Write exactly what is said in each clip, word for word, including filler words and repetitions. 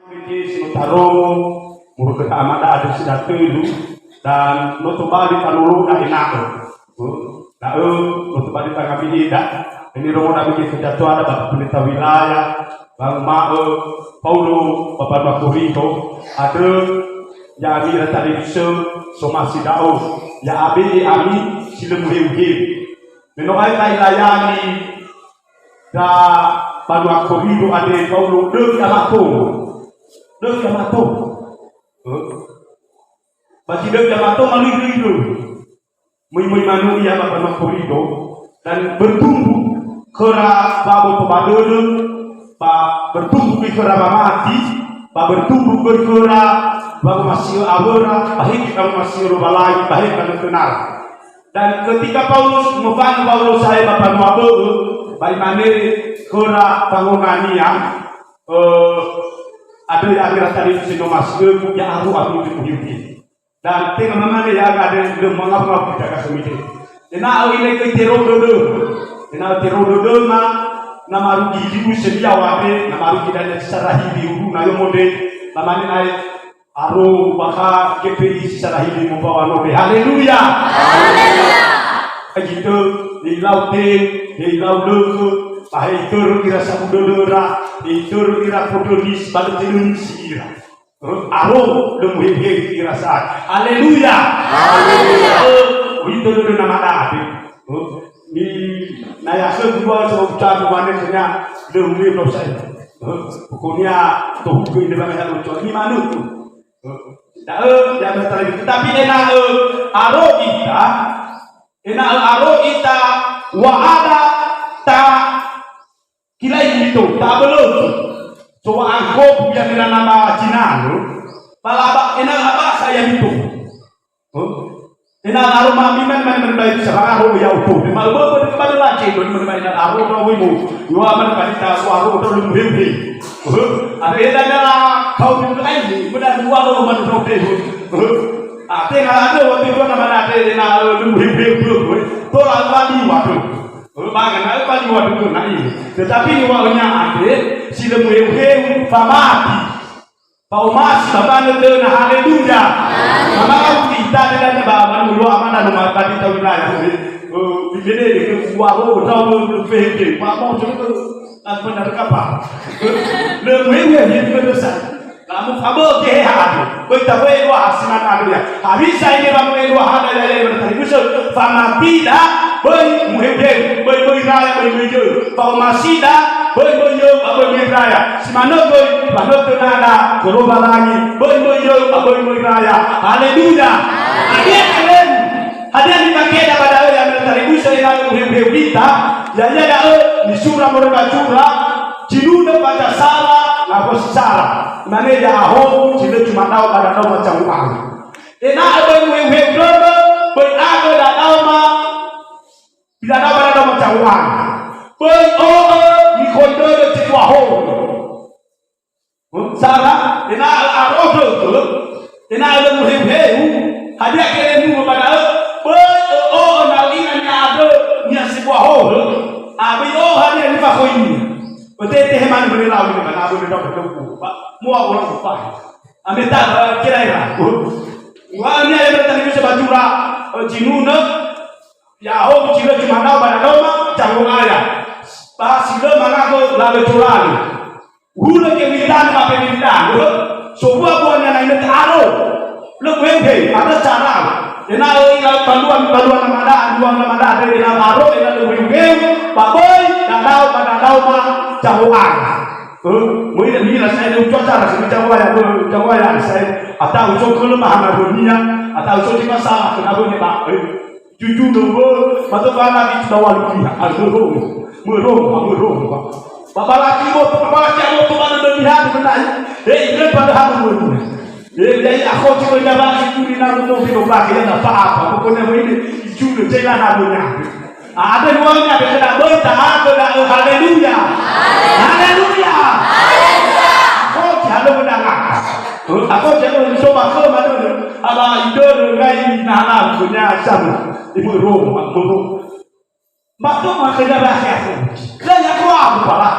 Mege si no tarongo, moroi khö amada andre si datölu, dan no tobali tanoloda ena'ö. Da'ö no tobali tangabi'ida. Ini rongoda mege khö datuada ba pendeta wilaya, ba nguma'ö Paulo ba mbanua Korinto, andrö ya'ami ira talifusö somasi ndra'o, ya'abe'e ami si lö muheu-heu. Me no aefa ilayani ndra mbanua Korinto andre Paulo, döi amato. Döi amato. Ba si döi amato, malui-lui-lui. Möi-möi manö ia ba mbanua Korinto, dan bertumbuh khöra wa'aboto ba dödö, ba bertumbuh göi khöra wamati, ba bertumbuh göi khöra wangomasi'ö awöra, ba he göi wangomasi'ö Lowalangi, ba he göi wangomasi'ö nara. Dan ketika Paulus, mofanö Paulus sa'ae ba mbanua bö'ö, ba imane khöra fangonania, eh, andrö ya'ami ira talifusö si no masi, ya'aro'ö ami lö muheu-heu. Dan tenga mamane ya'aga andre lö mangabu-ngabu ita kasömide. Ena'ö iraigö terou dödöma. Ena'ö terou dödöma, na marugi hili use liao andre, na marugi dania si sarahili uruna yo monde, mamane ae aro bakha G P I si sarahili mombao ano be. Haleluya! Haleluya! Agitö, he ilau te, he ilau lökö, ba he itörö ira sabu dödöra, he itörö ira pondrönis, ba lö tenönisi ira. Aro lö muheu-heu ira sa'ae. Haleluya. Haleluya. U'itö dödö namada andre. Ni na ya khö dua so ucapan mane khönia lö muheu-heu sa'ae. Pokoknya tohugö inde bangsa lucu. Ni manö. Da'ö ya masalah itu. Tetapi ena'ö aro ita, ena'ö aro ita wa'ada ta Kilai mito, ta'abölögö. So wa'angkobu ia mera nama zinanö, ba laba ena'ö abasa ia mito. Ena'ö aroma miman man man bai bisa wa'aho ia oto. Ma'öböbö ba lagi do man bai na aro do wimo. Yua man bai ta wa'aho do lumuhehe. Ada eda dara kau min lain, meda dua lo man do tehu. Atena ada waktu itu nama ada ena'ö lumuhehe. Tola wali waktu. Ba ngana ba liwa dukun na ini. Tetapi niŵa'önia andre, si lö muheu-heu famati. Fa'omasi ba mbanö töna, haleluya. Mama au ita dena ba manu lo amana no mata di tahu na. Eh, bibele ke kuaro tahu lo pehege. Pak mau coba tu. Aku nak kapal. Lö muheu-heu ni dosa. Lamu fabö geheha andrö. Böi tabe'e eluaha si manö andrö ia. Hawisa ege wamu'eluahada ya'ia ira talifusö? Famatida, böi muheu-heu, böi-böi raya, böi-böi yö'ö. Fa'omasida, böi-böi yö'ö, ba böi-böi raya. Si manö göi, ba no tönada khö Lowalangi, böi-böi yö'ö, ba böi-böi raya. Haleluya. Hadia kelemu? Hadia nifake'eda ba da'ö ya'ami ira talifusö ena'ö muheu-heu ita? Ya'ia da'ö nisura moroi ba zura, Zinunö ba dasara, ngawösi sara. Imane ya'ahowu zi lö zumandao ba dandaoma zangu'anga. Ena'ö böi muheu-heu dödö, böi agö dandaoma, idandao ba dandaoma zangu'anga. Böi o'ö mikhoi dödö zi fua howu. Sara, ena'ö aro dödö, ena'ö lö muheu-heu, hadia kelemu ba da'ö? Böi ö'o'ö na ira ni'a'andrö niha si fua howu, abi o'ö hadia nifakhoinia. Otete he manö böi lau ni mana böi lau böi lau ba mua orang upai. Ameta kira-kira. Wa ni ayam tadi bisa bajura, eh, zinunö, ya'ahowu zi lö zumandao ba dandaoma zangu'aya. Ba si lö manago lalö zolalu. Hulö ke midanö ba pemidanö. Sobua buahnia na inötö aro. Lö muheu-heu, ada cara. Ena'ö ira mbalua, mbalua namada, dua namada, ada ena'ö aro, ena'ö lö muheu-heu, ba böi dandao ba dandaoma zangu'anga. Eh, möi da mila sa'ae lö utua cara, si jawa ya, jawa ya sa'ae. Ata'u so kölö mahana dunia, ata'u so di masalah, kenapa ni ba? Eh, Juju döwö, mato bana di tawalu dia. Almörongo, mörongo, mörongo. Babalaki mo, babalaki mo to bana dödö dia, benar. Eh, ini pada aku mörongo. Eh, jadi aku cuma jalan itu di naruto di doblak, ya, nggak apa-apa. Pokoknya ini, juju, jangan ada yang. Ada dua ini, ada kena berita, ada, haleluya. Haleluya. Aku cuma ada mendengar. Aku cuma mencoba ke mana. Ala idödö ngai nahana punya sama. Ibu Roma, Roma. Mato ma khönia rahe aku. Khönia aku aku pala.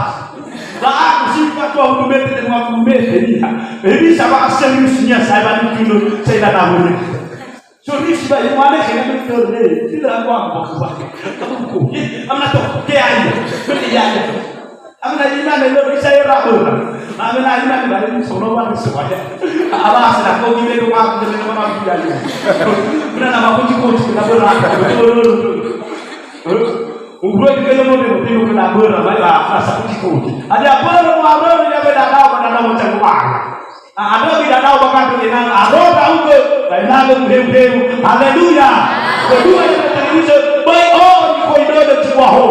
La aku sifat dua puluh meter dengan dua puluh meter. Ini bisa ba seriusnya saya bantu dulu saya dah tahu. Serius ba imane saya betul ni. Tidak aku apa apa. Aku ye, amna to, ke aja. Betul ya. Amna imane lo bisa ya rabu. Amna imane bari solo bari semuanya. Awas lah kau gile tu aku dengan mana dia. Benar nama kunci-kunci kita berat. Betul, betul, betul. Umbua juga yang mau dia mau kena berat, baiklah, rasa kunci-kunci. Ada apa orang mau apa dia beda tahu pada nama macam mana. Ado ira nao ba kadu ena'ö aro ndra'ugö, ba ena'ö muheu-heu. Haleluya! Kedua, ira terusö, böi o'ö nikoi dödö tuaho.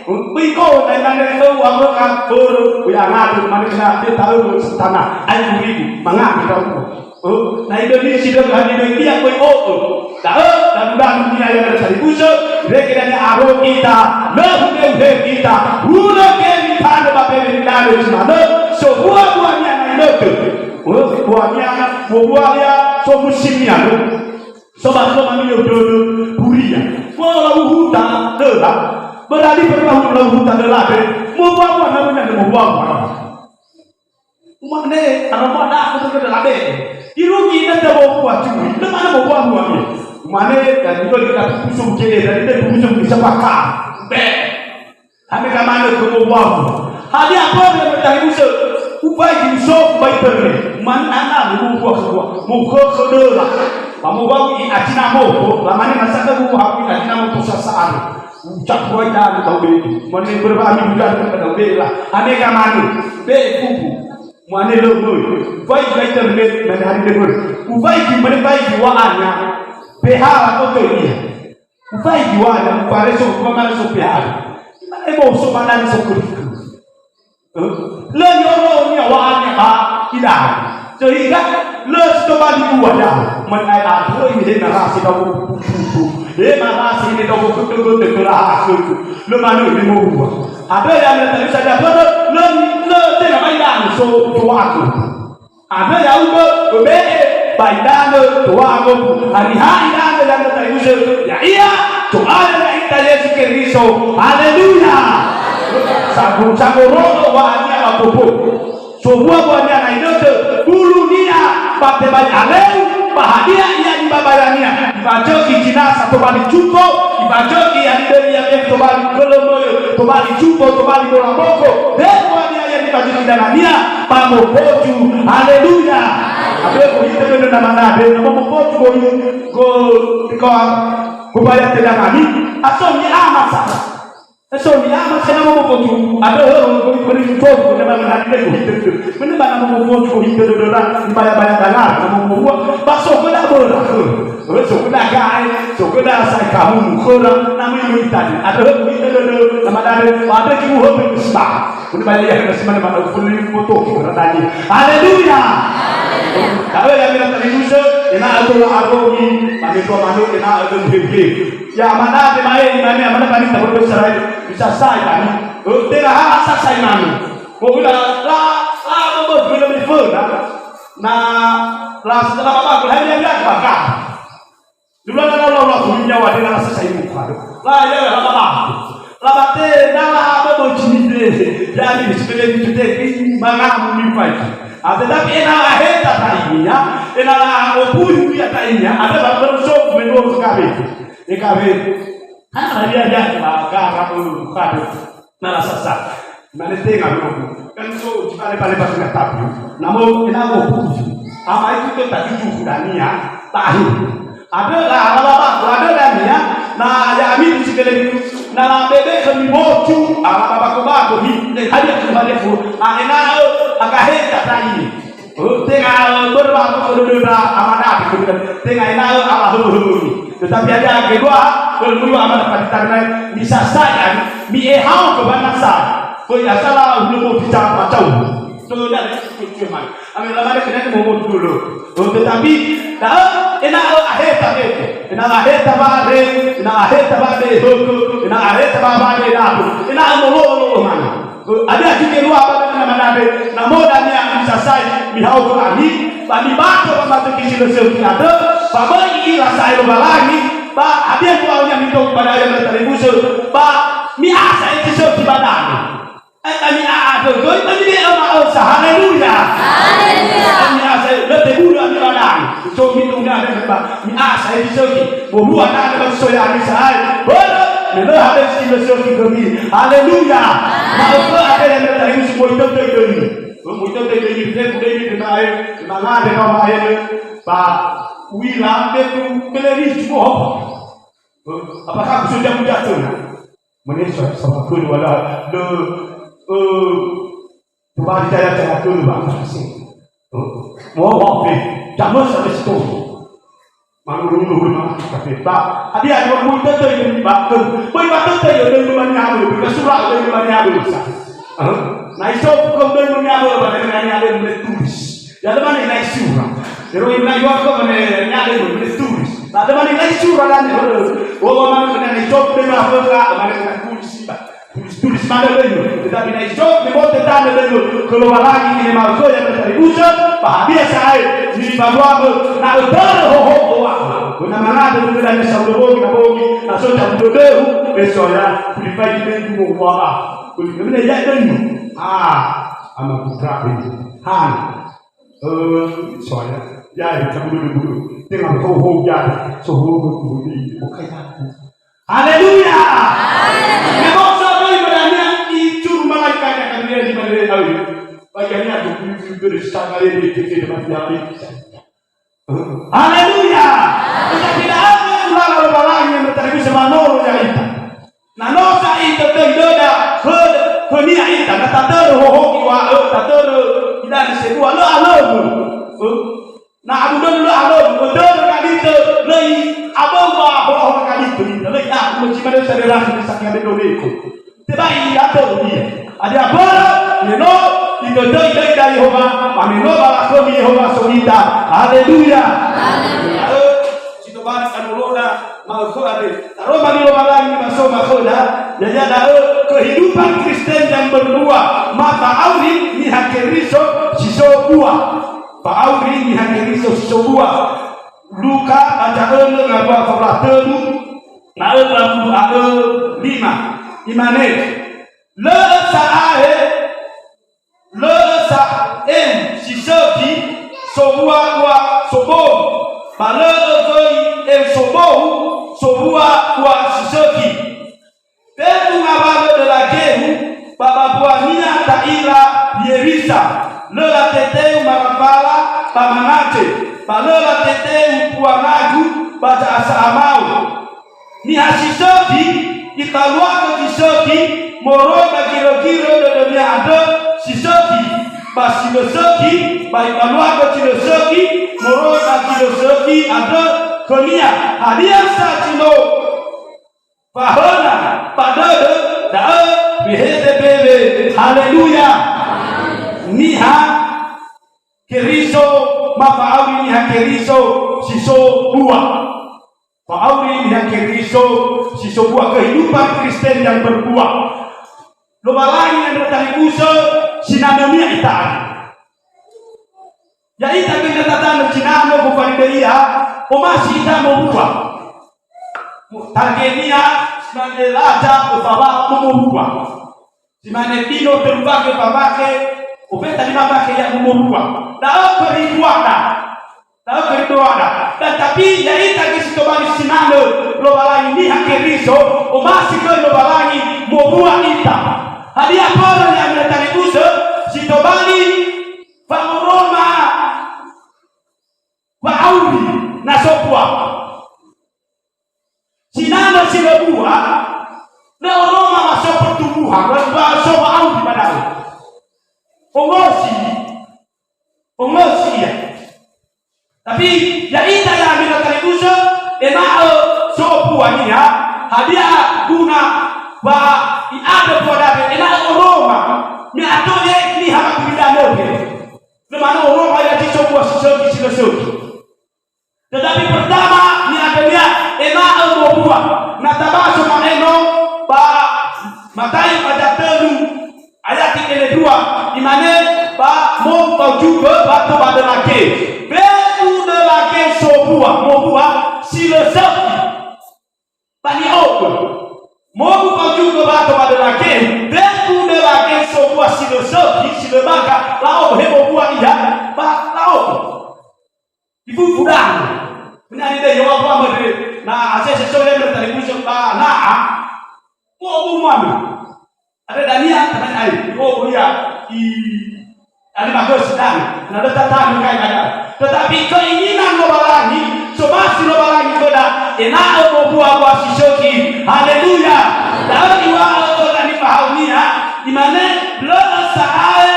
Böi o'ö, na inane khöu, amökha, börö, böi angadu, mane khöna, te ta'ögö Satana, ae murigu, mangadu ndra'ugö. Na idöni si dödö hadi böi ia böi o'ö. Da'ö, dalu-dalu niha ya'ira talifusö, irege dania aro ita, lö huheu-heu ita, hulö gemi tanö ba mbewe nidanö zi manö, sombua-buania na inötö. Wö, buania, buania, so musimnia, wö. So ba so mani yo dödö, huria. Wö, lau huta, dödö. Berarti pernah lau huta, dödö, wö. Mobua-bua, namanya mobua-bua. Umane, aroma da aku tu kena labe. Irugi na ta bobua cumi, na mana bobua bua ni. Umane, dan juga kita pupusu kede, dan kita pupusu bisa baka. Be. Hame ka mana ke bobua. Hadia apa dia bertahan usaha? Upai di usaha, upai terne. Mana ana bobua semua. Muka kedera. Kamu bau i atina mo, lamane masa ke bobua aku i atina mo tu sasaan. Ucap buai dan bau be. Mane berba ami bulan ke pada be lah. Hame ka mana? Be bubu. Mane lö möi. Ufaigi ba internet, mane hari lö möi. Ufaigi, mane faigi wa'ania. P H atau tö ia. Ufaigi wa'ania, ufareso, ufareso P H. Mane boso ba dani so kelikö. Eh? Lö ni'oro'onia wa'ania ba ida'a. Sehingga lö si tobali bua da'a. Mane ae andrö ini he narasi da'a. He narasi ini da'a. Lö manö ini morua. Andrö ya, na talifusö, lö, lö, tenga ba idanö so, so wa'agu. Andrö ya'ugö, öbe'e ba idanö so wa'agu. Haniha idanö, na talifusö, ya'ia Zo'aya ya'ita Yesu Keriso. Haleluya! Sagu-, sagoro'ö wa'ania ba popo. Sombua-buania na inötö, bulunia, ba tebai aleu, ba hadia ia nibabayania. Ibajö i zinasa tobali cuko, ibajö i ia nidöi ia tobali kölömöyö, tobali cuko, tobali bola boko. He buania ia nibajö i dangania, ba mofoju. Haleluya. Abe ko ite bene na mana, be na mofoju ko i-, ko, ko, ko baya te dangani, aso ni amasa. Eso ni ama sana mo botu. Ada orang beri beri botu nama menari lagi gitu. Mana mana mo botu itu orang bayar-bayar dalam nama mo buat. Bakso kena berak. Bakso kena gai, so kena saya kamu kurang nama yang tadi. Ada orang itu nama dari pada kibu hobi besar. Mana banyak yang masih mana mana beli foto kita tadi. Haleluya. Kalau yang kita tadi musuh, kena aturan agung ini, kami tua manuk kena aturan bibir. Ya, amana te mae, imane amana kami tak perlu serai, bisa sai kami. Oh, tera ha asa sai manu. Oh, la, la, la, bo, bo, bila bifo, na. Na, la, setelah apa, hai dia, dia, baka. Dulu na, la, la, la, punya wadah, la, asa sai muka. La, ya, la, la, la. La, bate, na, la, bo, bo, cini, de. Jadi, sebelum itu, de, ini, mana, muni, pai. Ah, tetapi ena la heta ta ini, ya. Ena la opui, ya, ta ini, ya. Ada, ba, perlu, so, menurut kami. E kaweng. Hana hadia-dia ba gara ulu kadu. Na la sasa. Mane tenga ulu. Kan so, jibale-bale ba tenga tapi. Namo, enamo puji. Ama itu ke tadi tujuh dania. Tahu. Ada la, la, la, la, ada dania. Na ya ami di sikele itu. Na la bebe kami bocu. Ala baba ko bako hi. Hadia kembali fu. Ah, ena, eh, agak hebat tadi. Oh, tenga, eh, berlaku dödöda amana, gitu kan. Tenga ena'ö ala hö-, hö-, hö-. Tetapi ada kedua, kedua amana pada tagna, misasai, mi'ehao ke banasa. Böi asala hulö mo bicara macau. Sudah, cuman. Ambil lama dia kena mau dulu. Oh, tetapi, da'ö, ena'ö aheta bete. Ena'ö aheta bare, ena'ö aheta bare hökö, ena'ö aheta bare datu, ena'ö mololo mana. Hadia zi gelua ba dödöna manandre, na moda niha misasai, mihaogö ami, ba mibato wamazökhi si lö sökhi andrö, ba böi i'ila sa'ae Lowalangi, ba hadia tu'aonia mitou ba da'ö ya talifusö, ba mi'asa zi sökhi ba danö. Eta mi'a'a dödöi, ba mibe'e ma'ösa. Haleluya. Haleluya. Ami asa, lö tebulö ami ba da'e. So mitung da'e ba, mi'asa, eh, bisöki. Bobua da'e ba soya ami sa'ae. Börö, me lö habe si lö söki khömi. Haleluya. Ma'ökhö abere me tarigu si boi tötöi döi. Boi tötöi döi, fefu döi, me ma'e, mangade ba ma'e, ba uila, me tu, me le ricu, oh. Apakah aku sudah muda tu, nah? Mane sa-, sama khölu wala lö, eh, tobali taya-taya khölu ba kasi. Eh, mo wape, jamö sa resto. Manuru-nuru ma kafe ba. Adi adi wa mui tötöi ba khölu. Mui ba tötöi, eh, mani abu, ba sura, eh, mani abu sa. Eh, na iso khölu mani abu, ba mani abu, mani tulis. Ya, lemane na isura. Ero ina iwa ko mane, ya, lemane tulis. Na lemane na isura dan, oh, oh, mane na isop de ma ko ka, mane na tulis ba. Tulis, tulis mane lö. Tetapi na isop de mo tetane lö. Khö Lowalangi ine ma ko ya tari usa, ba hadia sa'ae, ni ba dua mo, na ötörö hoho wa. Ko na mangade lö dan sa ulo na bogi, na so ta ulo de, eh, so ya, kulipai di mo wa. Kulipai ya de. Ah, ama putra ini. Han. Eh, soalnya, ya, ya, kamu dulu, dulu. Tenga ho, ho, ya, so, ho, ho, ho, ho, ho, ho, ho. Haleluya. Haleluya. Me bosa doi ba dania, icuru malaikat yang akan dia di mana dia tahu. Bagiannya aku, aku, aku, aku, aku, aku, aku, aku, aku. Haleluya. Tetapi tidak ada yang ulang Lowalangi yang bertemu sama Noah yang itu. Na no sa'i tötöi döda, hö-, hönia ita, na tatörö hohogi wa'ö, tatörö idanö sebua, lö alömö. Ö? Na abu dödö lö alömö, ödörö Galito, lö i aböu ba hola-hola Galito ita, lö i aku, lö zi manö sa derasi, lö sakea bedoneko. Tebai i atörö ia. Hadia börö, me no itötöi döi da Yehowa, ba me no balakhömi Yehowa so ita. Haleluya. Haleluya. Ö, si tobali anoloda, Ma'ökhö andre, taroma li Lowalangi ba so ba khöda, ya'ia da'ö kehidupan Kristen yang berdua, ma fa'auri niha Keriso si so bua. Fa'auri niha Keriso si so bua. Luka, baca önö ngawua fa'ula tölu, da'ö ba wulu a lima. Imane, lö sa'ae Lö sa eu si sökhi sowua ua sobohu, ba lö göi eu sobohu sowua ua si sökhi. Fefu ngawalö döla gehu, ba ba mbuania ta'ila Yerisa, lö lateteu marafala ba manate, ba lö lateteu puanagu ba za'asa'a mao. Niha si sökhi, italuagö zi sökhi moroi ba girögirö dödönia andrö si sökhi, ba si lö sökhi, ba italuagö zi lö sökhi moroi ba zi lö sökhi andrö khönia. Hadia sa zi no fahöna ba dödö, da'ö wehede bewe. Haleluya! Niha Keriso, ma fa'auri niha Keriso si so bua. Fa'auri niha Keriso si so bua, kehidupan Kristen yang berbuah. Lowalangi andrö talifusö sinanönia ita. Ya'ita göi na tatanö zinanö, gofanidö ia, omasi ita mowua. Targenia, sinanö laza, öfawa, mowua. Si mane bino tölu mbakhe, fa mbakhe, ofeta lima mbakhe ya mowua. Da'ö keribuada. Da'ö keribuada. Dan tapi ya'ita göi si tobali sinanö Lowalangi niha Keriso, omasi göi Lowalangi mowua ita. Hadia mbörö niha me talifusö si tobali fangoroma wa'auri na so bua? Sinanö si lö bua, lö oroma wa so pertumbuhan, wa, wa so wa'auri ba da'ö. Ongosi, ongosi ia. Tapi, ya'ita ya'ami na talifusö, ena'ö so bua niha, hadia guna wa i'andrö bua da'e, ena'ö oroma, me ato ye niha ba gulidanö he. Lö manö oroma ia zi so bua si sökhi, si lö sökhi. Tetapi pertama, ni'andrönia, ena'ö mowua. Na tabaso ma'eno ba Matayo aza tölu ayati kele dua, imane, ba mowua faujugö bato ba dölage. Fefu dölage sobua, mowua si lö sökhi. Ba ni'o'ö. Mowua faujugö bato ba dölage, fefu dölage so Ai, oh, iya, i, ada bagus sedang. Nah, ada tatamu kai ada. Tetapi keinginan Lowalangi, somasi Lowalangi khöda, ena'ö mobua-bua si sökhi. Haleluya. Da'ö iŵa'ö khöda nifahaö-Nia, imane, lö'ö sa'ae,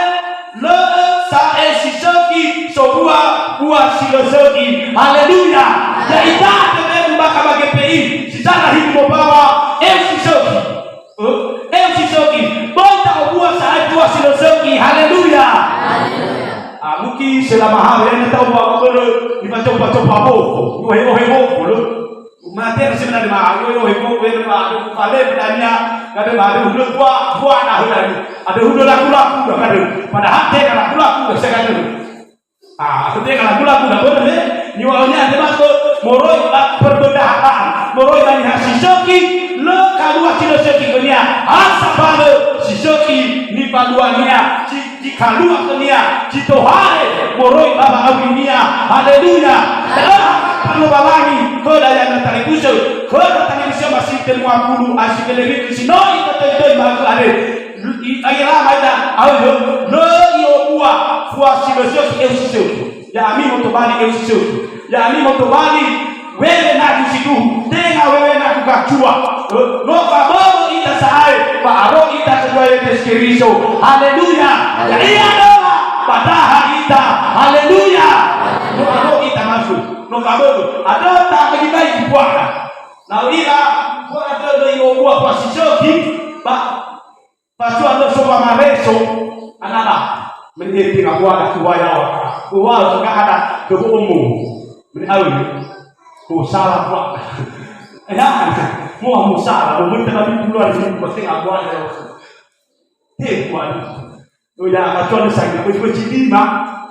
lö'ö sa'ae si sökhi, sobua bua si lö sökhi. Haleluya. Ya'ita tebe'u bakha ba G P I, si sara hili mobawa, eu si sökhi. Eh, eu si sökhi, böi ta'obua sa'ae bua si lö sökhi. Haleluya. Haleluya. Ah, mungkin selama hari ini tahu apa börö, nifacopa-copa boko, ohe-ohe boko, lö. Mate na sebenarnya mah, ohe-ohe boko, ya, mah, aduh, pale pedania, kada mah, aduh, hulö bua, bua na hulö. Ada hulö laku-laku, kada. Padahal teka laku-laku, saya kada. Ah, tenga lagu-lagu na börö, he. Niŵa'önia ande mato moroi ba perbendaharaan, moroi ba niha si sökhi, lö kalua si lö sökhi khönia. Ha sabalö si sökhi nifaduania, si, si kalua khönia, si tohare moroi ba wa'aurinia. Haleluya. Da'ö harapan Lowalangi khöda ya na talifusö, khöda talifusö masih telua puluh a si televisi si no itötöi-töi ma'ökhö andre. I'ila maita, ayo, lö i'obua, fua si lö sökhi, eu si sökhi. Ya'ami mo tobali eu si sökhi. Ya'ami mo tobali wewe nagu si duhu, tenga wewe nagu gacua. No faböbö ita sa'ae, fa'aro ita ketua Yesu Keriso. Haleluya. Ya'ia döla, fadaha ita. Haleluya. No aro ita masuk. No faböbö. Ada tak bagi-bagi buahnya. Na u'ila, buah ada lö i'obua fua si sökhi, ba Fatua lö so wamareso, anaba. Menjadi ngabuada kuwaya wa. Kuwa suka ada kebumu. Meni awi. Ku salah wa. Ya, mua mu salah. Mu minta nabi keluar sini pasti ngabuada wa. Teh kuat. Oh ya, fatua lö sa ku ku cili ma.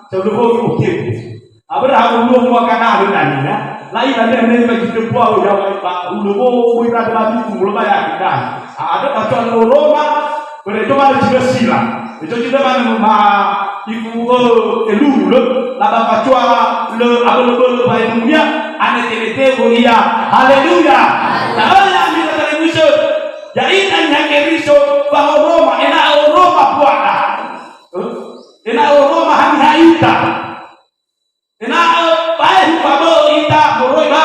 Sa lö ku teh. Abraham ulö mua kana hö nani, ya. Lain ada yang bagi tempoa, ya, Pak, ulö wo, ira de babi, ulö ba ya, kan. Ada fatua lö Roma, bere to mana juga sila. Itu juga mana ma ibu, eh, elu, lö, laba fatua lö, abölö-bölö ba dunia, ane tele-tele, oh iya. Haleluya. Nah, ya, mila tare musuh. Ya, ita niha Keriso, ba Roma, ena'ö Roma buada. Eh? Ena'ö Roma haniha ita. Ena'ö bae hufabö'ö ita moroi ba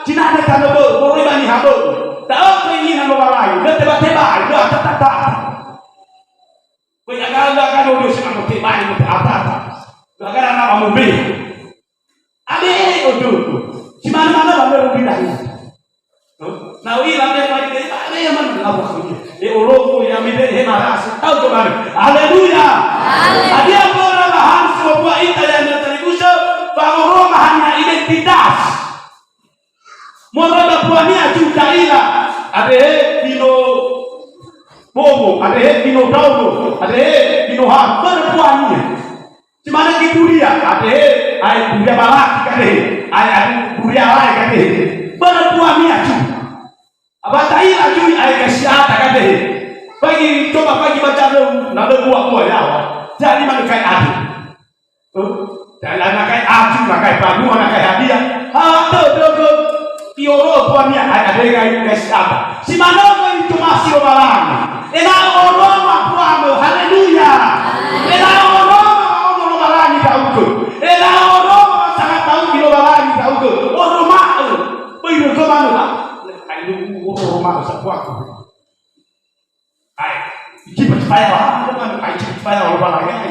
zinane tanö bö'ö, moroi ba niha bö'ö. Da'ö keinginan Lowalangi, lö teba-tebai, lö ata-tata. Böi aga-aga dodo si mano tebai, lö ata-tata. Lö aga-aga na mamumbe. Abe, odo. Si mano-mano ba lö rubi dahi. Na u'ila me mai de, ba me man lawa khönia. E olo'ö ya me de he marasa, tau coba. Haleluya. Haleluya. Hadia mböra lahan si mobua ita ya na talifusö, ba oroma haniha identitas. Moroi ba buania Yuda ila, adehe bino bobo, adehe bino daono, adehe bino ha, börö buania. Si mane gituria, adehe, ae turia balaki kadehe, ae, ae turia lae kadehe. Börö buania cu. Abata ira cui ae kasiata kadehe. Bagi coba bagi baca lö, na lö bua-bua yawa. Jadi mane kai adu. Tuh, dan na kai adu, na kai banua, na kai hadia. Ha, tuh, tuh, tuh. Ioro buania, ae adegai, guys, apa? Si manö goi tumasi Lowalangi. Ena'ö oroma buamö, haleluya. Ena'ö oroma ono Lowalangi ndra'ugö. Ena'ö oroma sangata'ufi Lowalangi ndra'ugö. Oroma'ö. Böi rögö manö, ha? Ae lu oroma'ö sabuaku. Ae, icipacipaya wa, ae, icipacipaya wa Lowalangi, ae,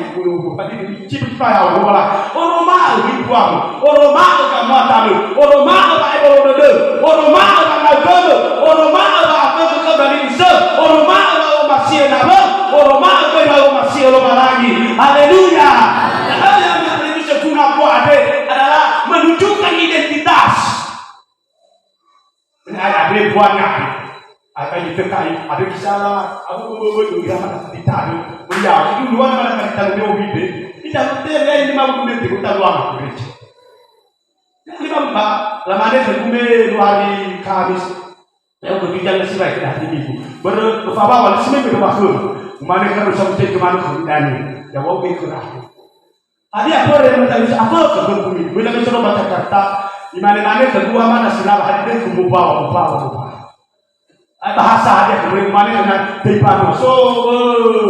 icipacipaya wa Lowalangi. Oroma'ö hibuamu, oroma'ö gamuatamö, oroma'ö ba ebolo dödö, oroma'ö ba naugömö, oroma'ö ba afögö khö ba ni'usö, oroma'ö ba omasi'ö nawö, oroma'ö göi ba omasi'ö Lowalangi. Haleluya! Da'ö ya ma'ökhö guna bua andre adalah menunjukkan identitas. Ae, ae, ae, buana. Ae, ae, tekai, ae, kisala, abu, abu, abu, abu, ya, mana tadi tadi. Ya, itu dua mana tadi tadi, dia, obi, deh. Kita, kita, ya, ini mau, kita, kita, luar, gereja. Ya, ini, Bang, Pak, lama deh, saya, dua hari Kamis. Ya, udah, kita, nggak sih, baik, dah, ini, Bu. Baru, Bapak, awal, sih, baru, Pak, mana, kan, udah, saya, kemana, kemana, ya, mau, ke, ke, Hadia börö ya mata bisa apa ke bumi? Bila bisa lo baca Jakarta, imane-mane kedua mana sila hadir ke mubawa, mubawa, mubawa. Ai bahasa hadia ke mane na tepano. So, eh,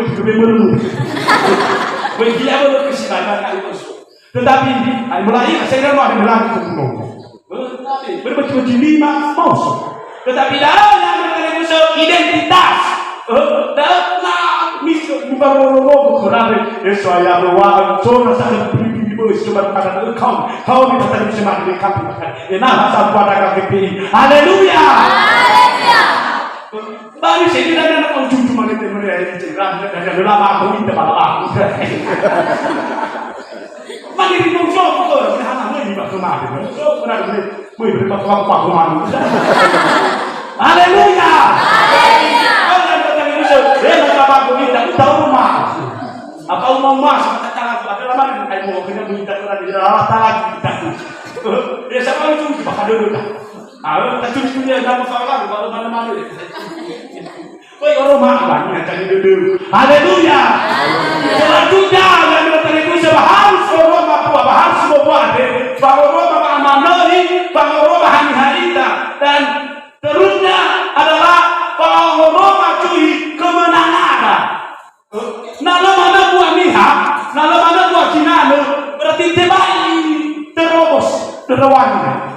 woi, woi, woi, woi. Woi, dia woi, woi, ke si lain, lain, lain, woi. Tetapi, ai, mulai, saya dah mau bilang ke gunung. Tetapi, bermacam-macam lima, mau so. Tetapi, dalam yang berkata identitas. Eh, dalam, misalnya, bukan ngomong-ngomong, kenapa? Yesus, ya, bahwa, so, rasa, beli-beli, beli, cuma kata, kau, kau, di kata, bisa mati, di kata. Enaha sambua daga G P I. Haleluya. Haleluya. Bani sehingga dana kau cucu mangete mene ya, cek, dan, dan, dan, lama aku minta bala aku. Mani di mong so ko, hana mui ba kemari. So, pernah mui, mui beri bak, bak, bak, kemari. Haleluya. Haleluya. Kau yang datang ini, so, eh, tak apa aku minta, tahu rumah. Apa rumah mas, tak tahu aku, ada lama, kayak mau kena minta, kena di dalam, tak lagi, tak. Ya, sama itu, bakal dulu dah. Ah, tacucu dia nama salah, baru mana-mana dia. Woi, orang mah banyak cari dulu. Haleluya. Selanjutnya, yang kita tadi itu sebab harus orang mah buah, harus mau buah deh. Bahwa orang mah amanah nih, bahwa orang mah hani-hani dah. Dan terusnya adalah bahwa orang mah cuy kemenangan. Na lö manö bua niha, na lö manö bua zinanö, berarti tebai terobos, terowangi.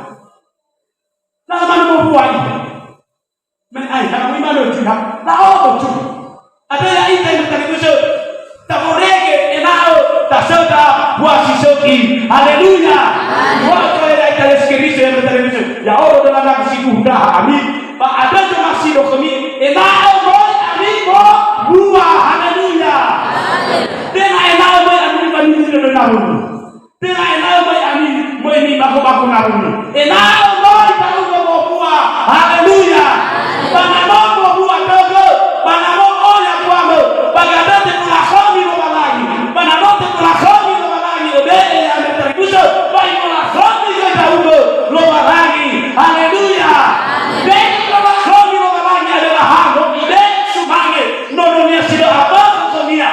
Na lö manö mobua ia. Me ai, na mui manö zi ha, la'odo zi. Ada ya'ita yang bertanya itu, taforege ena'ö tasöda bua si sökhi. Haleluya. Bua to'ö ya'ita Yesu Keriso yang bertanya itu. Ya'odo dengan aku si udah, amin. Ba andrö zomasi do khömi, ena'ö möi ami mobua. Haleluya. Tenga ena'ö möi ami ba nunuri dödö nawömi. Tenga ena'ö möi ami möi nibakhobakho nawömi. Ena'ö möi ndra'ugö mobua. Haleluya. Ba na no mobua dödöu, ba na no oya buamö, ba andrö tefolakhömi Lowalangi. Ba na no tefolakhömi Lowalangi, öbe'e ya'ami talifusö, ba imolakhömi göi ndra'ugö Lowalangi. Haleluya. Ibe'e tefolakhömi Lowalangi, andrö lahaho, ibe'e sumange, nononia si lö abökö khönia.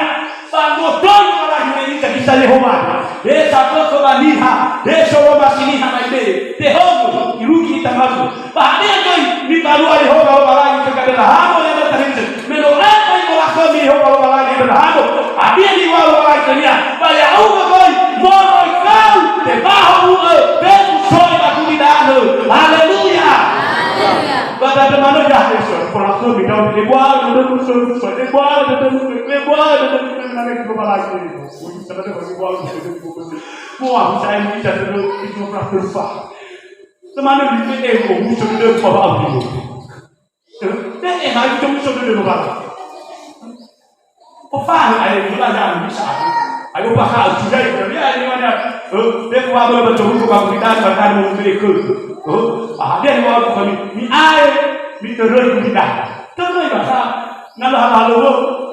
Ba motoi Lowalangi me ita bisa Yehowa. He sa'ae khö Niha, he soromasi niha naide, tehongu, irugi itamagu. Ba hadia göi nitalua Yehowa Lowalangi khö Gaberahamo ya'ia Tarisa? Me no aefa imolakhömi Yehowa Lowalangi Gaberahamo, hadia niŵa'ö Lowalangi khönia? Ba ya'ugö göi, moroi khöu, tebaho u'ö, fefu soi ba gulidanö. Haleluya! Haleluya! Ba da'ö manö ya, Yesu, folakhömi, da'ö, ebua'ö dödömu soi, soi, ebua'ö dödömu soi, ebua'ö dödömu soi, Lowalangi. Ui, sabada bagi buang. Mua, saya minta dulu itu berapa. Semana di P M, oh, musuh dulu, bawa aku. Eh, eh, hari itu musuh dulu, bawa. Apa, ayo, kita jangan bisa. Ayo, pakai, sudah, ya, ini mana? Eh, dia buat apa, baca buku, kamu kita, baca buku, dia ke. Eh, ah, dia buat apa, kami, ni air, ni terus, kita. Terus, bahasa, nalo hal-hal,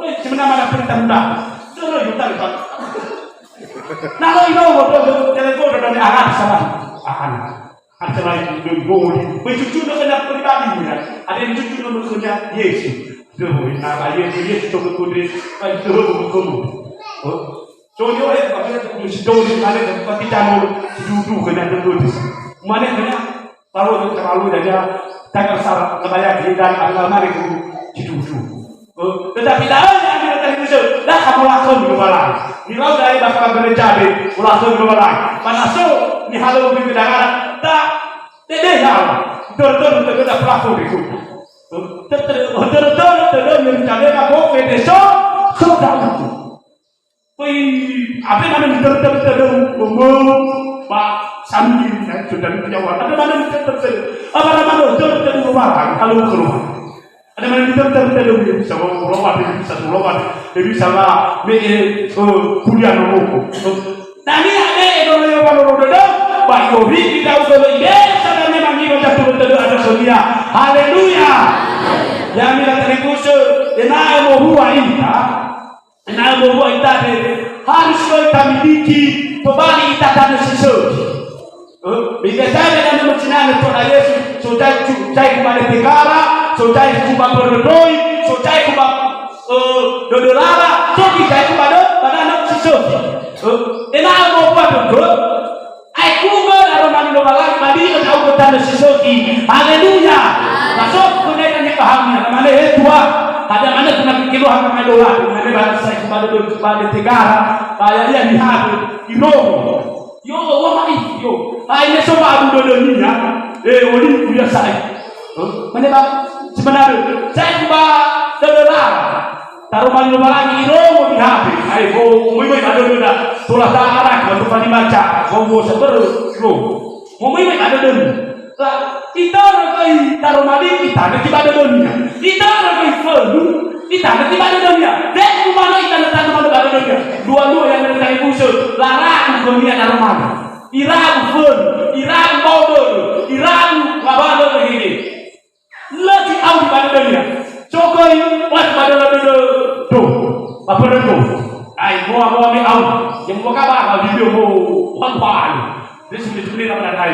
eh, sebenarnya mana perintah muda. Terus, kita, kita. Na lö inowo dödö, telefon dödö, arasa lagi. Akan. Arasa lagi, dödö. Böi cucunö khönia pribadi, ya. Ada yang cucunö khönia Yesu. Dödö, na ba Yesu, Yesu coba kudri, kan dödö, dödö. Oh. So, yo, eh, pakai tu si dödö, ada yang pati cano, si dudu khönia dödö. Mana khönia? Lalu, lalu, dania, tagal sara, nabaya, dan, dan, dan, dan, itu, itu, itu. Eh, tetapi da'ö, ya, kita tadi bisa, dah, kamu lakukan, Lowalangi. Nilau dari bahkan gereja, deh, lakukan, Lowalangi. Mana so, ni halo, di negara, tak, tidak, ya, Allah. Ter, ter, ter, ter, pelaku, itu. Eh, ter, ter, ter, ter, ter, ter, Yerusalem, aku, Efeso, so, Daud. Böi, apa mana mitörtör-tör, ba, sambil, ya, sudah dijawab. Apa mana mitörtör-tör? Apa mana mitörtör-tör, kalau keluar? Ada mana mitörtör-tör, bisa, kalau keluar, dia bisa keluar, dia bisa lah, me, eh, eh, kuliah nomor. Tania me, eh, dolo yo, ba, dolo dödö, ba, yo, ri, kita, dolo, ibe, sana, memang, ibe, jatuh, dödö, ada solia. Haleluya. Ya, mila, tadi, kuse, ena'ö mohua ita. Ena'ö mohua ita, de, harus göi tamiliki, tobali ita tanö si sökhi. Eh, biasanya tanö mözinanö tola Yesu, so zai cu-, zai kuba dete gara, so zai kuba pöröndroi, so zai kuba, eh, dödö lala, so zai kuba dö-, ba tanö si sökhi. Eh, ena'ö mohua dödö, Aekugö daroma li Lowalangi, ba di'ö ndra'ugö tanö si sökhi. Haleluya! Na so khönia nifahaömi, na mane, "He Tuha, hadia manö khöna keluar khöma dola?" Mane, "Ba sai ba dödö, ba dete gara, ba ya'ia nihabö, irongo." Yo, wa ma'i, yo. Ai, me so ba abu dödönia, eh, olifu ya sa'i. Eh, mane ba, sebenarnya, sai ba dödö lala. Taroma li Lowalangi irongo nihabö. Ae, ho, möi-möi ba dödöda. Tola ta'ara, ba tufali maca. Ho, ho, sabörö, irongo. Ho, möi-möi ba dödömi. La, itörö göi taroma li, itanö ki ba dödönia. Itörö göi fönu, itanö ki ba dödönia. Fefu manö itanö-tanö manö ba dödönia. Lua-lua ya, me talifusö. Laragu khönia taroma li. Iragu fönu, iragu bau dödö, iragu ngawalö gege. Lö ti'auri ba dödönia. So göi, wat ba dödö-dödö. Tuh, ba pörö tuh. Ai, moa-moa me au. Yang moa kaba, ha, video mo, wan, wan. Dia sudah, sudah, nama nadai.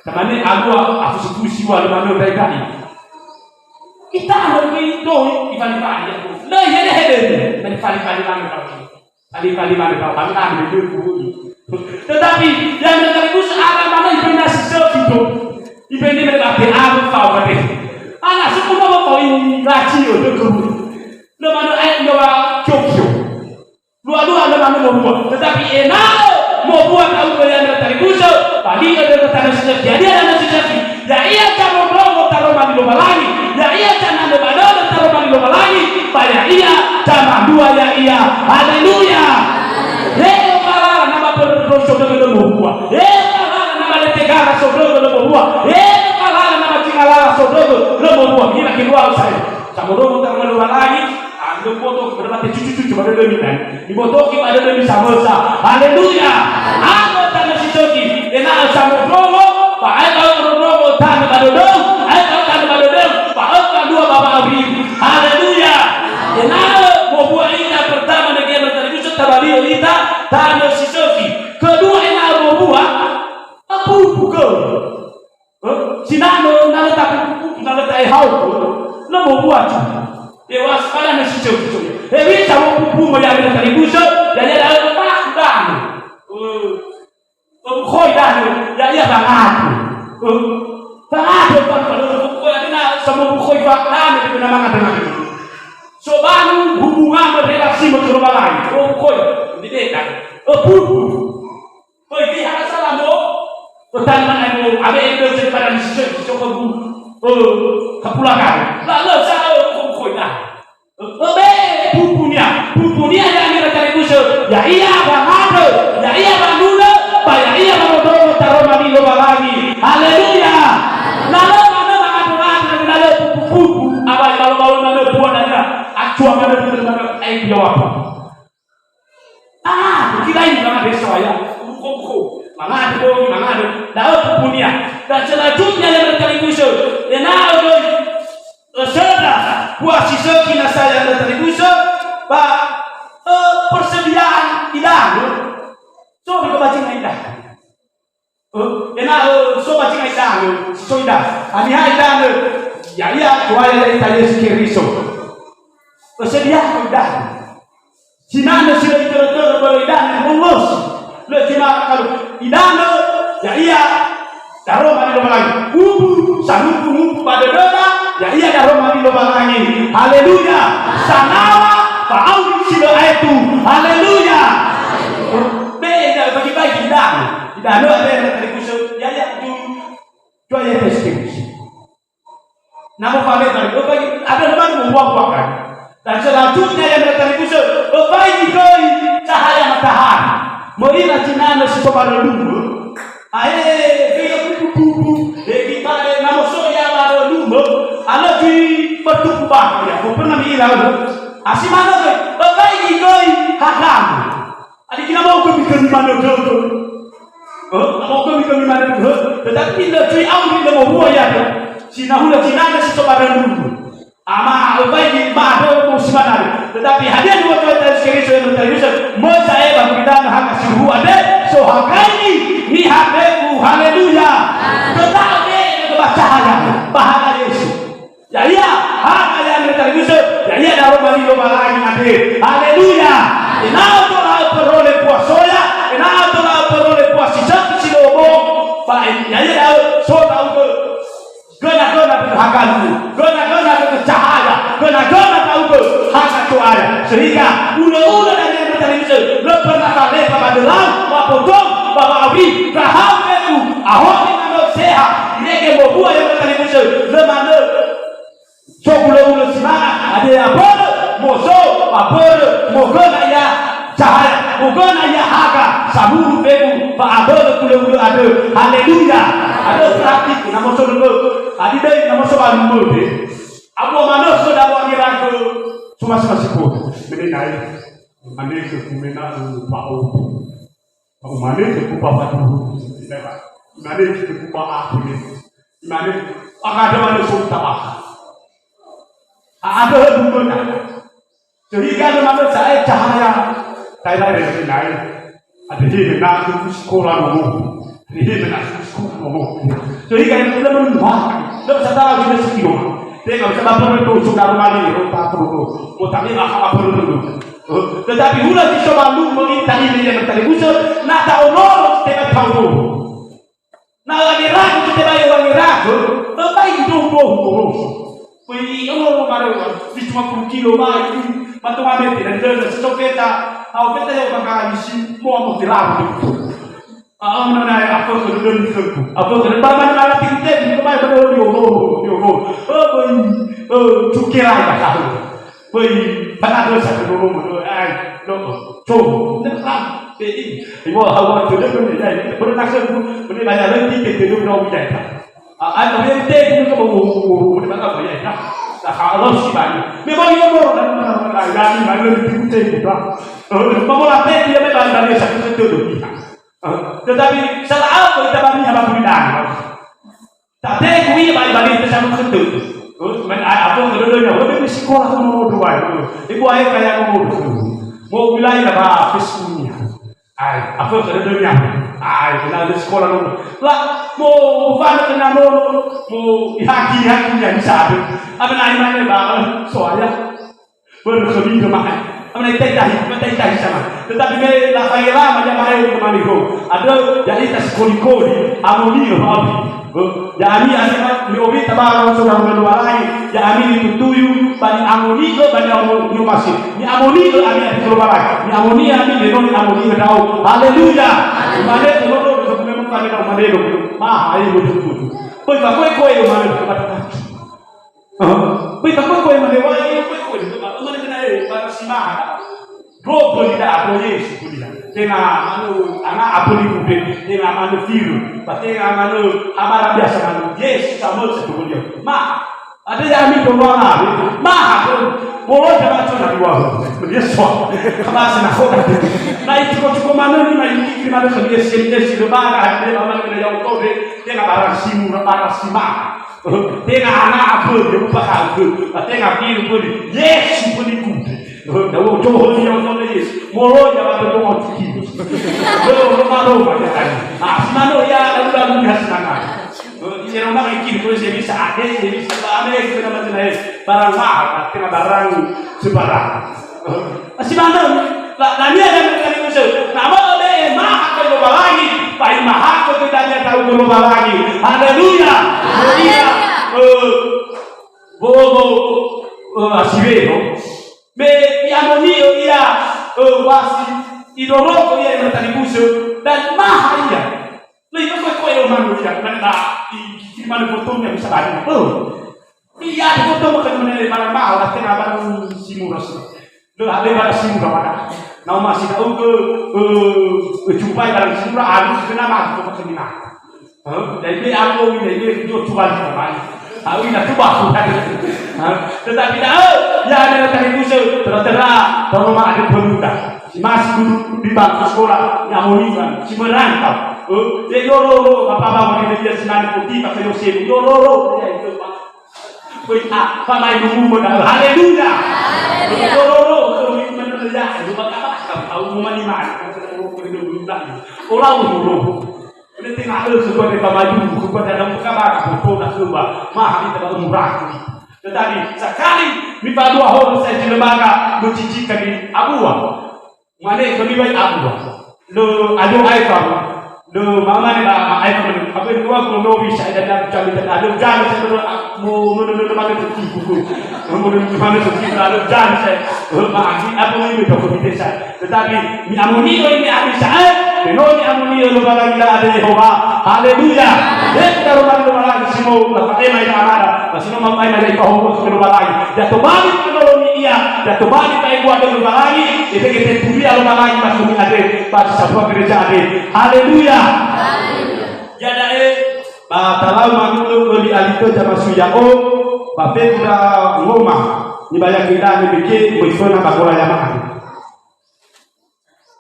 Tamane alua, aku sepusi, wa, lima, enam, dai, dai. Kita harus itu, ifali-fali, ya. Lö, ya, ya, ya. Ifali-fali, mana, kalau. Tadi-tadi mana tahu, kami tadi betul, Bu. Tetapi yang sekaligus arah mana ibu nasi segitu. Ibu ini mereka P A tahu kan deh. Anak sepuluh apa poin gaji itu, Bu. Lemana ayat dua Tokyo. Dua-dua lemana membuat. Tetapi ena'ö membuat tahu yang sekaligus. Tadi ada kata nasi jadi ada nasi jadi. Ya'ia zamondrongo taroma li Lowalangi, ya'ia zananö ba dödö taroma li Lowalangi, ba ya'ia zamandua ya'ia. Haleluya! He Lowalangi, na ba pörö-, pörö-, sondrögö lö mohua. He Lowalangi, na ba dete gara sondrögö lö mohua. He Lowalangi, na ba zinga lala sondrögö lö mohua. Mila keluar saya. Zamondrongo taroma li Lowalangi, andrö boto, berarti cucu-cucu, pada demi, kan? Ibotoki ba dödömi samösa. Haleluya. Andrö tanö si sökhi. Ena'ö samondrongo, ba aefa ö'ö ndrongo tanö ba dödöu, aefa ö'ö tanö ba dödöu, ba öfa dua ba wa'auri. Haleluya. Ena'ö mobua ita pertama nege bertali tabali'ö ita tanö si sökhi. Kedua ena'ö mobua, apu-, apu-, ke. Eh, sinanö, na lö tapupu, na lö ta'ehao, lö mobua tu. Tewas pada nasi ceu-ceu. Hewisa wopupu mo ya'ia talifusö, ya'ia da'ö, tak, tak. Eh, Khoi da'ö, ya'ia wangandrö. Eh, wangandrö, wangandrö, khoi, ada na sama khoi fa-, da'ö, na mangandrö. So baru hubungan relasi mah Lowalangi. Oh, khoi, di deka. Eh, bubu. Khoi, di hana salah mo. Petani mana mo, abe endo je pada di sisi, sisi khoi bu. Eh, kapulakan. Lalu saya, eh, khoi, khoi, nah. Ebe, pupunia, pupunia ya'ami talifusö, ya'ia wangandrö, ya'ia wanunö, ba ya'ia wamondrongo taroma li Lowalangi. Haleluya! Na lö manö wangandrö-ngandrö, na lö pupu-pupu, awai balo-balo manö bua dania, acua manö bua manö, ai biawapa. Ah, kirai mangandrö soya. Uko-uko. Mangandrö, mangandrö. Da'ö pupunia. Dan selanjutnya yang berkali musuh. Ena'ö doi. Ösöda. Bua si sökhi nasa yang berkali musuh. Ba, eh, persediaan idanö. So, di kebacingan idanö. Eh, ena'ö so ba zingai idanö, si so idanö. Haniha idanö? Ya'ia Tuhan ya'ita Yesu Keriso. Ösödia'ö idanö. Sinanö si lö itörö-törö börö idanö, owösi. Lö zi ma'akalu. Idanö, ya'ia daroma li Lowalangi. Ubu, sanubu-nubu ba dödöda, ya'ia daroma li Lowalangi. Haleluya. Sanawa, fa'auri si lö aetu. Haleluya. Be, bagi-bagi idanö. Idanö ada yang tergusur, ya, ya, tu, tu aja tergusur. Nama pamer tadi, oh, bagi, ada nama mau buang-buang kan? Dan selanjutnya yang tergusur, oh, bagi göi cahaya matahari. Möi la zinanö si so barö lumö. Ae, göi kuku-kuku, eh, kita, eh, nama so ya barö lumö. Ala tui bertuku bak, ya, mau pernah bilang, ah, si mana göi? Oh, bagi göi hagamu. Adikina mau gömi-gömi manö dödö. Eh, mau gömi-gömi manö dödö. Tetapi lö tui au ni lö mohua ya. Sinahula zinanö si so barö lumö. Ama, öbai di ma'adö mo si manö. Tetapi hadia dua Tuhan Yesus Keriso yang berkali Yesus. Möi sa'ae ba gulidanö haga si ruhu andre. So hagaini niha fefu. Haleluya. Tetap deh, tetap cahaya. Ba haga Yesu. Ya'ia, haga ya'ami talifusö, ya'ia daroma li Lowalangi andre. Haleluya! Ena'ö tola öpörole bua soya, ena'ö tola öpörole bua si sökhi si lö obo, ba en-, ya'ia da'ö so ndra'ugö. Göna-göna ndra'ugö hagagu, göna-göna ndra'ugö cahaya, göna-göna ndra'ugö haga Zo'aya. Sehingga ulö-ulö dania ya'ami talifusö, lö pernah taleba ba dölau, ba bodong, ba wa'auri, rahau fefu, ahogi manö seha, irege mowua ya'ami talifusö, lö manö. So gulö-gulö si manga, hadia börö, moso, ba börö, mogöna ia cahaya, mogöna ia haga, samulu fefu, ba abölö gulö-gulö andrö. Haleluya. Andrö praktik, na moso dödö. Hadia döi, na moso ba lumö, de. Abua manö so dawa niragö, sumasi-masi po. Mene nai, mane ke kumena, eh, pa'o. Ba umane khögu ba faduhu, imane khögu ba akhire. Imane, "Aga ada manö so tabakha." Ada hölumöna. Sehingga ada manö sa'ae cahaya. Taira-ira sinai. Ada he mengaku sekolah nomo. Ada he mengaku sekolah nomo. Sehingga itu adalah menua. Tidak bisa tahu juga sekian. Dia nggak bisa baper itu, sudah rumah ini, rumah itu. Mau tanya apa, apa itu. Tetapi hulö si so ba lumö ita ini yang tergusur, na ta'onoro si tebai fao. Na wangeragö si tebai wangeragö, tebai dohu-dohu. Pöi ono maröwa, lima puluh kilo mai, mato mame tidak ada, si so peta, au peta yang bakal isi, mau mau tilalu. A'ö nana afökhö dödömi khögu. Afökhö dödömi, ba manö ala tinggi-tinggi, kemai pada diomo, diomo. Eh, böi, eh, cukera ya, tahu. Böi, pernah dosa ke dulu, eh, no, co, ne, ah, eh, eh. Iwo, hawa, dödömi, eh, pernah khögu, pernah bayar renti, ke dödömi, no, ya, ah, ah, tapi yang teh, dulu ke mau, mau, mau, mau, mau, ya, nah. Nah, kalau si banyak. Memang iya, mau, nah, nah, nah, nah, ya, ini, nah, lebih tinggi, tinggi, nah. Eh, mau latih, dia memang dari satu ke dua, ya. Eh, tetapi salah apa kita bani sama pembinaan? Tapi aku iya balik-balik ke sama ketu. Terus men-, a-, apa kedua-duanya? Wah, dia sekolah tu nomor dua itu. Ibu ayah kayak nomor dua. Mau wilayah apa? Habis dunia. Ai, apa kedua-duanya? Ai, kenal di sekolah nomor. Lah, mau mana kenal nomor? Mau ihaki-ihaki yang bisa. Apa naik mana, Bang? Soalnya, Börö khömi göma'e. Amane tahi-tahi, ma tahi-tahi sama. Tetapi me la fa'ila ma jama'a yo mani ho. Ada jadi tas koli-koli, amoni lo abi. Ya'ami ami me obi tabara saudara me Lowalangi, ya'ami nitutuyu ba ni'amoni'ö ba ni'amoni'ö masi. Ni'amoni'ö ami ati Lowalangi. Ni'amoni ami me no ni'amoni'ö da'o. Haleluya. Mane to no do do me mane da'o mane do. Ma ai mo do. Poi ba koe koe mane do. Bita koe koe mane wai, koe koe, mane kena e, bara si maha. Dua puluh tidak, dua Yesus puluh tidak. Tenga manu, anak apa ni kupe, tenga manu firu, ba tenga manu, amara biasa manu, Yesus sama satu dia. Ma, ada yang ambil dua hari, ma, boleh jangan cuma dua. Dia suami, kemasi nak kok. Nah, itu kok cukup mana ni, nah, ini kiri mana ke dia, dia si lembaga, dia mana kena yang tahu deh, dia nak barang si murah, barang si mahal. Tenga ana apa dia lupa kau. Tenga biru pun. Yesus pun ikut. Dawo coho dia nonton Yesus. Molo ya ada doa tikus. Belum rumah rumah ya kan. Ah, si mano ya lalu lalu dia senang. Dia rumah ikut pun dia bisa ada, dia bisa ame kita macam lain. Barang mahal, kena barang sebarang. Masi manö, la, dania dan kali musuh. Nama ole maha ke Lowalangi, bai maha ke dania tahu ke Lowalangi. Haleluya. Haleluya. Ia, eh, bobo, eh, asiwero. Me iamoni ia, eh, wasi, idoroko ia yang tadi musuh, dan maha ia. Lei koe koe lo manu ia, mana da, i, i, mana fotonya bisa bani. Oh. Iya, foto makan menele barang mahal, tapi na barang si murah sih. Lö hale barang si murah mana? Nau masih tahu ke, eh, eh, jumpai barang si murah, anu kena mah, foto makan di mana? Hah? Jadi aku ini, ini itu coba di mana? Tahu ini coba aku tadi. Hah? Tetapi tahu, ya ada tadi musuh, tera-tera, kalau mah ada pemuda. Si masih duduk di bangku sekolah, yang mau liburan, si merantau. Eh, dia yo ro ro, apa-apa, dia si nani putih, pakai Yosef, yo ro ro, ya itu, Pak. Woi, ah, pamaedumu modal. Haleluya. Haleluya. Dororo, dororo, menurut ya, lu bakabaka, tahu mau mani mana, kan, kita mau pergi dulu, kan. Olau dulu. Ini tengah hal kepada pamaedumu, kepada dalam bakabaka, foto nak coba. Mahal kita baru murah. Tetapi sekali, mipalua holo saya di lembaga, mencucikan di Abua. Mane khömi bai abu. Lö alu aefa. Lö mamane ba aefa mane. Abu dua ko no bisa eda dan jami dan alu jami saya berdoa mo mo no no mane tuti buku. Mo no mane tuti alu jami saya. Ma'agi apa ini toko desa. Tetapi ni'amoni'ö ini ami sa'ae. Beno ni'amoni'ö Lowalangi la ada Yehowa. Haleluya. Kita rumah Lowalangi semua. Pakai mai amara. Masih mau mai mai kau Lowalangi. Ya tobali panolongi ia, ya tobali paebua döi Lowalangi, ebe gete turia Lowalangi masumi andre, ba si sambua gereja andre. Haleluya. Haleluya. Ya da'e, ba talau mangulu öli alito jamasu ya'o, ba fefu da ngoma, nibayaki ira nibeke, möi föna ba gola yama'a.